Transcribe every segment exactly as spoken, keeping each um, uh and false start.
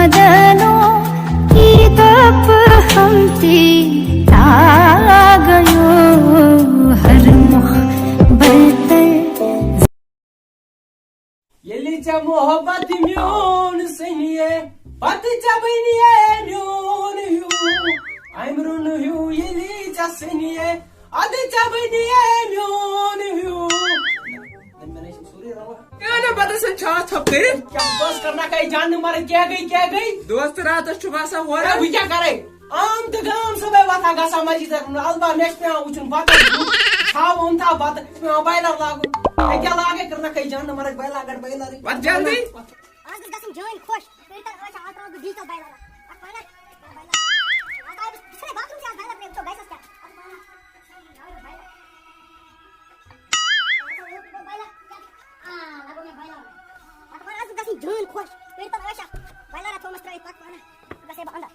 بدنوں کی تپ ہم تیرا گیو ہر محبت۔ ییٚلہِ ژےٚ محبت میون سنیے، پتہٕ ژےٚ بنیے میون ہیوٗ۔ امرُن ہیوٗ ییٚلہِ ژےٚ سنیے، ادٕ ژےٚ بنیے میون ہیوٗ۔ نہ، نہ، مےٚ نَے چھُنہٕ سورُے رَوا۔ اے، نہ، پتہٕ ٲسۍ ژھاس ژھۄپ کٔرِتھ۔ کیٛاہ بہٕ ٲسۍ کرنا کَے جان نہٕ مرٕگ، کیٛاہ گٔے، کیٛاہ گٔے؟ دوست راتس چھُ باسان ہورٕ۔ اے، بہٕ کیٛاہ کرے؟ عام تہٕ گام صُبحٲے وۄتھان گژھان مسجد۔ البتہ مےٚ چھُ پٮ۪وان وٕچھُن بَتہٕ۔ کھاوُن تھا بَتہٕ، چھُ پٮ۪وان بایلَر لاگُن۔ أکیٛاہ لاگے کٔرنَکھ ہے جان نمبر اَکھ بایلَر، اگر بایلَرٕے۔ وَتھ جلدی۔ آز گژھِ گژھُن جٲنۍ خۄش۔ کٔرۍ تَن عٲش، آز ترٛاوَس بہٕ ڈِجٹَل بایلَر۔ اَتھ بایلَر۔ آز آیہِ بہٕ، بہٕ ژھٕنَے باتھ روٗم تہِ آز بایلَر ترٛٲوِتھ، وٕچھو گژھٮ۪س کیٛاہ۔ آ، لگو مےٚ بایلَر۔ پتہٕ وَن آز گژھِ جان خۄش۔ کٔرۍ تَن عٲشا۔ بایلَر تھومَس ترٛٲوِتھ پَتہٕ پانہٕ۔ بہٕ گژھٕ ہے بہٕ اَندَر۔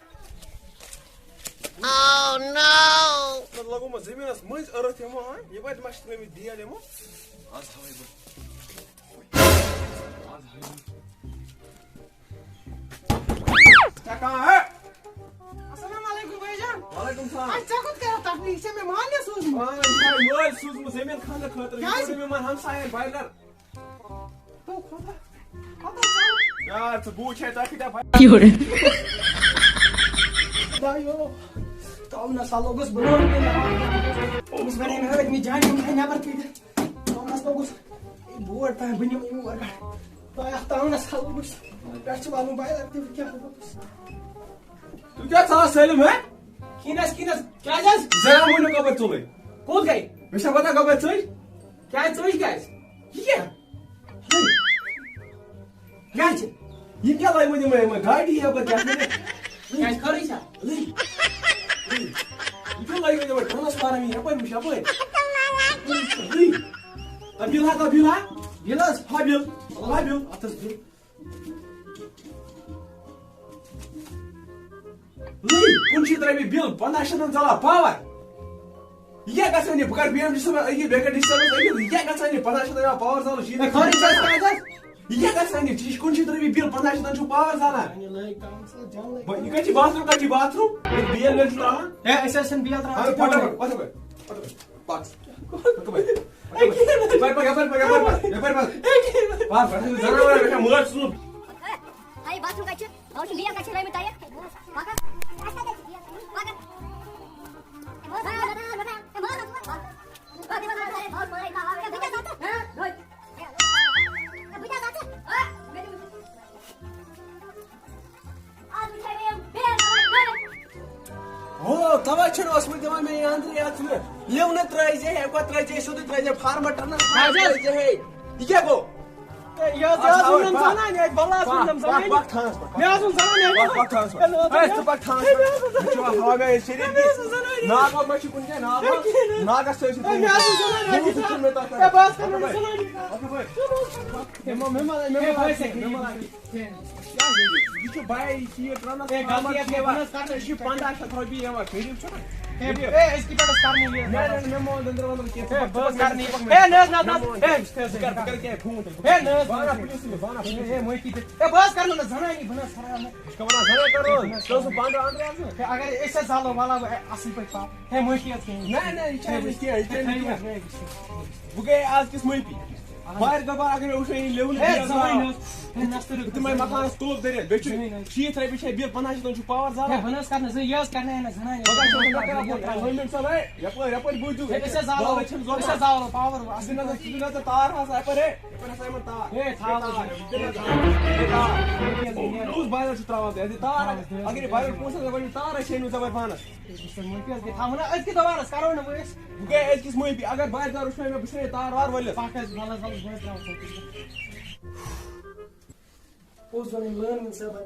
Oh no! پتہٕ لگو مےٚ زٔمیٖنَس مٔنٛزۍ أرٕتھ یِمو، ہاں؟ یہِ کَتہِ ما چھِ ترٛٲومٕتۍ بیل یِمو؟ آز ہاوَے بہٕ۔ آز ہاوَے بہٕ۔ کیٛاہ کانٛہہ ہے؟ السلام علیکم بھائی جان۔ وعلیکم السلام۔ اَسہِ ژےٚ کوٚت کَرو تکلیٖف؟ ژےٚ مےٚ مال نہ سوٗزمُت۔ آ، یہِ چھُ مال سوٗزمُت زٔمیٖن کھنٛدٕ خٲطرٕ۔ یہِ کیٛازِ؟ کوٚر مےٚ یِمَن ہمسایَن بایلَر۔ تو خدا، خدا ژٕ۔ یار، ژٕ بوٗز چھے، تۄہہِ کۭتیٛاہ بایلَر؟ یورے۔ خدایو، تاو نہ سا لوٚگُس بہٕ لوٚگ مےٚ۔ أمِس بَنے مےٚ أتھۍ جانہِ، یِم تھایہِ نٮ۪بَر کٔڑِتھ۔ تاو نہ سا لوٚگُس۔ اے، بور تام بہٕ نِمہٕ یور۔ تۄہہِ اَتھ تاونَس ہاوو بہٕ۔ پٮ۪ٹھ چھِ والُن بایلَر تہِ، وۄنۍ کیٛاہ ہاوو بہٕ؟ تُہۍ کیٛاہ ژاو سٲلِم، ہے؟ کِہیٖنۍ حظ، کِہیٖنۍ حظ۔ کیٛازِ حظ؟ زَنان مٔہنیوٗ کَپٲرۍ ژوٚلُے؟ کوٚت گٔے؟ مےٚ چھا پَتہ کَپٲرۍ ژٔج؟ کیٛازِ ژٔج کیٛازِ؟ یہِ کیٛاہ؟ ہے۔ کیٛازِ؟ یِم کیٛاہ لٲگۍ مٕتۍ یِمَے، یِمَے گاڑِ یَپٲرۍ کیٛاہ کٔرِتھ؟ کیٛازِ خٲرٕے چھا؟ ہے۔ ہے۔ یِم کیٛاہ لٲگۍ مٕتۍ یِمَے ٹرٛانسفارم یَپٲرۍ وٕچھ یَپٲرۍ؟ ہے۔ تَبیٖل ہا، تَبیٖل ہا۔ بِل حظ؟ ہا بِل۔ ہا بِل۔ اَتھ حظ بِل۔ لٔگۍ کُنشیٖتھ رۄپیہِ بِل، پنٛداہ شیٚتھ ژَلان پاور۔ یہِ کیٛاہ گژھان یہِ؟ بہٕ کَرٕ بی ایم ڈی صٲبَس أکِس، بیٚیہِ کَرٕ ڈی سی صٲبَس أکِس، یہِ کیٛاہ گژھان یہِ؟ پنٛداہ شیٚتھ رۄپیہِ پاور زالُن، شیٖتھ ہے، خٲرٕے چھا؟ یہِ کیٛاہ گژھان یہِ؟ ژےٚ چھِ کُنشیٖتھ رۄپیہِ بِل، پنٛداہ شیٚتھ چھُ پاور زالان۔ وۄنۍ لٲگۍ تَمہِ سۭتۍ جَل لٲگۍ۔ بہٕ، یہِ کَتہِ چھِ باتھ روٗم، کَتہِ چھِ باتھ روٗم؟ ییٚتہِ بی ایم ڈی چھُ ترٛاوان۔ ہے، أسۍ حظ چھِنہٕ بی ایم ترٛاوان، ہاں، أسۍ چھِ پَتہٕ، جَل لٲگۍ۔ پَتہٕ، پَتہٕ۔ پَکھ۔ پَکھ، پَکھ، یَپٲرۍ، یَپٲرۍ، یَپٲرۍ، یَپٲرۍ پَکھ۔ پَکھ، پَکھ، زَنان وَنان، مےٚ چھا مٲلۍ سُنٛد۔ ہے، باتھ روٗم کَتہِ چھُ؟ باتھ روٗم بِیَر کَتہِ چھِ لٲیمٕتۍ تۄہہِ؟ پَکھ۔ پَکھ۔ ہو، تَوَے چھُنہٕ اوسمُت دِوان مےٚ یہِ أنٛدرٕے اَژنہٕ۔ یِم نہٕ ترٛٲوزِ ہے، ہیٚکوا ترٛٲوزِ ہے، سیوٚدُے ترٛٲوزِ ہے، فارمَر ٹرٛانَس فارمَر کیٛازِ حظ؟ ترٛٲوزِ ہے۔ یہِ کیٛاہ گوٚو؟ ہے، یہِ حظ، یہِ حظ اَتھ ووٚنُم ہاوَے، زَنانہِ، ہے، بَلہٕ حظ پَکھ، ووٚنُم پَکھ، زَنانہِ۔ پَکھ تھانَس پٮ۪ٹھ، مےٚ حظ ووٚن زَنانہِ، ہے، پَکھ، پَکھ تھانَس پٮ۪ٹھ۔ ہے، مےٚ حظ ووٚن زَنانہِ۔ ہے، ژٕ پَکھ تھانَس پٮ۪ٹھ۔ ہے، مےٚ حظ ووٚن زَنانہِ۔ یہِ چھُ وۄنۍ ہاوان یہِ چھِ کُنہِ جایہِ ناگ ہے، منٛز۔ کِہیٖنۍ نہٕ۔ ناگَس سۭتۍ چھِ ہے، مےٚ حظ ووٚن زَنانہِ، ہے، بوٗزُتھ چھُنہٕ مےٚ تَتھ ہے، پٮ۪ٹھ۔ بَس کَر وۄنۍ زَنانہِ۔ اَدٕ وۄنۍ۔ مےٚ ما، مےٚ ما، مےٚ ما ہے، باسہِ، مےٚ ما باسہِ۔ یہِ چھُ بایہِ، یہِ چھُ یہِ ٹرٛانَس ہے، غلطی فارمَر یَتھ چھِ یِوان۔ بہٕ نہ حظ کَرنٕے، یہِ چھُ پنٛداہ شیٚتھ رۄپیہِ یِوان، غریٖب چھُنہ؟ ہے، غریٖب۔ ہے، أسۍ کِتھ پٲٹھۍ حظ کَرنٕے یہِ؟ نہ، نہ، نہ، مےٚ مون دٔنٛدرٕ ؤنٛدرٕ کینٛہہ۔ ہے، بہٕ حظ کَرنٕے یہِ۔ ہے، نہ حظ، نہ، نہ، ہے، بہٕ کَرٕ، بہٕ کَرٕ کیٛاہ فون تیٚلہِ؟ ہے، نہ حظ، بہٕ اَنہٕ نہ حظ۔ پُلیٖس، بہٕ اَنہٕ پُلیٖس۔ ہے، معٲفی دِ۔ ہے، بہٕ حظ کَرٕ نہٕ نہ زَنانی، بہٕ نہ حظ کَرٕ نہٕ۔ ژٕ کَمَن حظ زَنان کَرو؟ ژٕ اوسُکھ پانہٕ اَنٛدرٕ اَژُن۔ ہے، اگر أسۍ حظ زالو، وَلہٕ حظ، اَصٕل پٲٹھۍ پَکھ۔ ہے، معٲفی حظ کِہیٖنۍ۔ نہ، نہ، یہِ چھَنہٕ أمِس کینٛہہ، یہِ چھَنہٕ ہے، کینٛہہ۔ ہے، ہے۔ بہٕ گٔیے آز کِس معٲفی۔ آ۔ بارِ دۄہ بار اگر مےٚ وٕچھو یہِ لیوُل ہے، بیٚیہِ زَنانہِ حظ۔ ہے، نَستُر۔ تِمَے مکانَس قُلُف دٔرِتھ، بیٚیہِ چھُ ہے، نَستُر۔ شیٖتھ رۄپیہِ چھِ بِل، پنٛداہ شیٚتھ چھِ پاوَر زالان۔ ہے، بہٕ نہٕ حظ کَرٕ نہٕ زٕے، یہِ حظ کَرناے نہٕ زَنانہِ۔ پَگاہ چھِ أسۍ کَران کَران کَران۔ ہے، یَپٲرۍ، یَپٲرۍ بوٗزِو۔ ہے، أسۍ حظ زالو، بَلہٕ چھِنہٕ أسۍ حظ ضوٚرَتھ۔ زالو پاوَر وۄنۍ۔ اَصٕل نظر، ژٕ نظر تار حظ یَپٲرۍ، ہے، یَپٲرۍ ہسا یِمَن تار۔ ہے، تھاو حظ۔ ہے، تار۔ ہے، تار۔ ہے، تار۔ ہے، تار۔ ہے، تار۔ کُس بایلَر چھُ ترٛاوان ژٕ؟ ہے، تار۔ تار حظ۔ اگر یہِ بایلَر پونٛسہٕ حظ، گۄڈٕ تار حظ چھِ أمِس دَپان پانَس۔ ہے، بہٕ چھُس مُلکَس بیٚیہِ تھاوُن نا أزکہِ دُبارَس، کَرو نہٕ وۄنۍ أسۍ۔ بہٕ گٔے أزکِس معٲفی، اگر بارِ دارَس وَنہِ مےٚ، بہٕ چھُسَے یہِ تار وار ؤلِتھ۔ پَکھ حظ، وَلہٕ حظ، وَلہٕ حظ، بہٕ حظ ترٛاوَس تۄہہِ۔ پوٚز وَنَے لٲن مِل صٲبَن،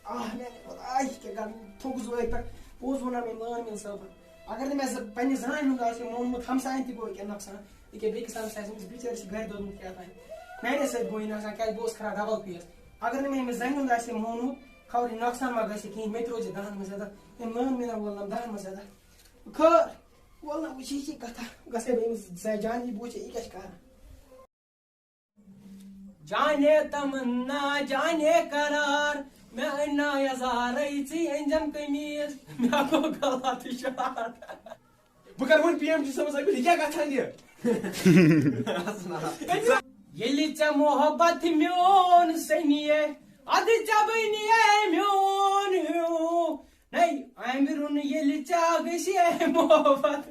آہ، میٛانہِ خۄداے، کیٛاہ کَرٕ، تھوٚکُس وٲتۍ پٮ۪ٹھ۔ پوٚز وَنان مےٚ لٲن مِل صٲبَن، اگر نہٕ مےٚ زٕ-، پنٛنہِ زَنانہِ ہُنٛد آسہِ ہے مونمُت، ہمسایَن تہِ گوٚو ییٚکیٛاہ نۄقصان، ییٚکیٛاہ بیٚکِس ہمسایَس أمِس بِچٲرِس چھِ گَرِ دوٚدمُت کیٛاہ تام، میٛانے سۭتۍ گوٚو یہِ نۄقصان، کیٛازِ بہٕ اوسُس کھَران ڈَبَل پیٖس۔ اگر نہٕ مےٚ أمِس زَنہِ ہُنٛد آسہِ ہے مونمُت، خبر یہِ نۄقصان ما گژھِ ہے کِہیٖنۍ، مےٚ تہِ روزِ ہے دَہَن منٛز زیادٕ، أمۍ لٲن مِلَن وول نَم دَہَن منٛز زیادٕ۔ خٲر، وَلہٕ نہ وٕچھِ یہِ کَتھا، گژھے بہٕ أمِس زَنہِ جان یہِ بہٕ وٕچھِ یہِ کیٛاہ چھِ کَران۔ جانے تمنا جانے قرار، مےٚ أنۍ نا یزارے، ژٕے أنۍ زٮ۪م قمیٖض، مےٚ گوٚو غلط شاد۔ بہٕ کرٕ وۄنۍ پی ایم جی صٲبس اپیل، یہِ کیٛاہ گژھان یہِ؟ ییٚلہِ ژےٚ محبت میون سنیے، ادٕ ژےٚ بنیے میون ہیوٗ۔ نَے، آمرُن ییٚلہِ ژےٚ گژھِ محبت۔